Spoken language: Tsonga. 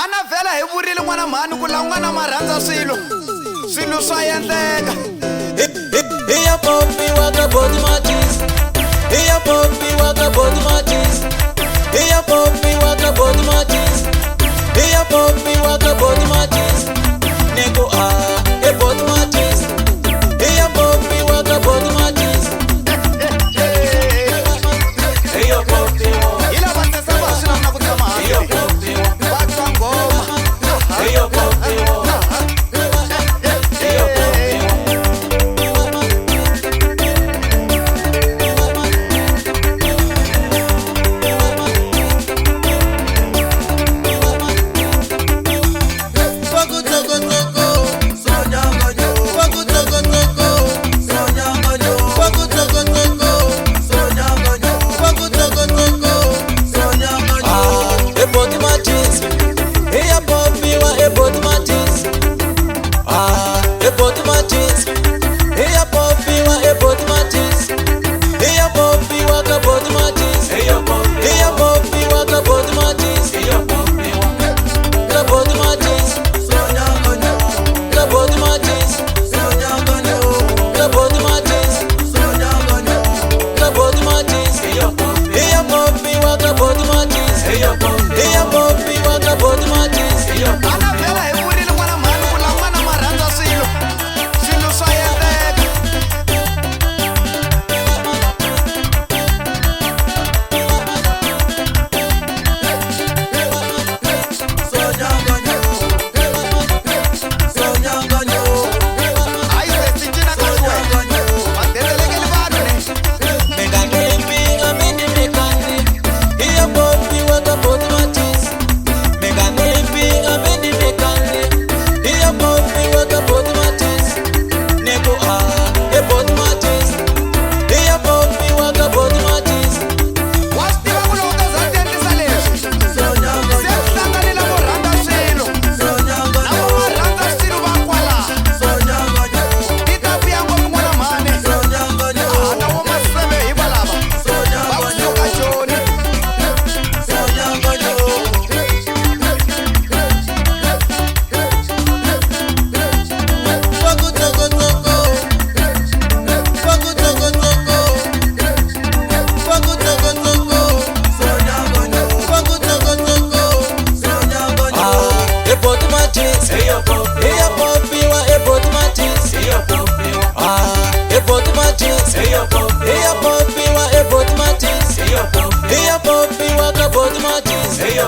Ana vhela hi vurile n'wana mhani ku la n'wana ma rhandza swilo swilo swa endleka. Iya pompiwa ka body matches. Iya pompiwa ka body matches. Iya pompiwa ka body matches. Iya pompiwa ka body matches. Neko a e body matches. Iya pompiwa ka body matches. Iya pompiwa. Hi lava tsesa va swi na ku tshama Iya hansi pompiwa. Va twa ngoma. Iya pompiwa. Iya pompiwa. Ah, e body matches. Iya pompiwa e body matches. Ah, e body matches. Iya pompiwa e body matches. Iya pompiwa ka body matches. Iya pompiwa ka body matches. Ka body matches. Ka body matches. Ka body matches. Ka body matches. Iya pompiwa ka body matches. Iya pompiwa ka body matches. Ana vhela hi vurile n'wana mhani ku la n'wana ma rhandza swilo swilo swa endleka. Hayi sesi cina kahle wena va dedelekeli vanhu ne. Wa swi tiva ku loko to za ti endlisa leswi se ku hlanganile vo rhandza swilo na vo va rhandza swilo va kwala ti ta vuya ngopfu n'wana mhani a na vo maseve hi valava va kusuka joni. Iya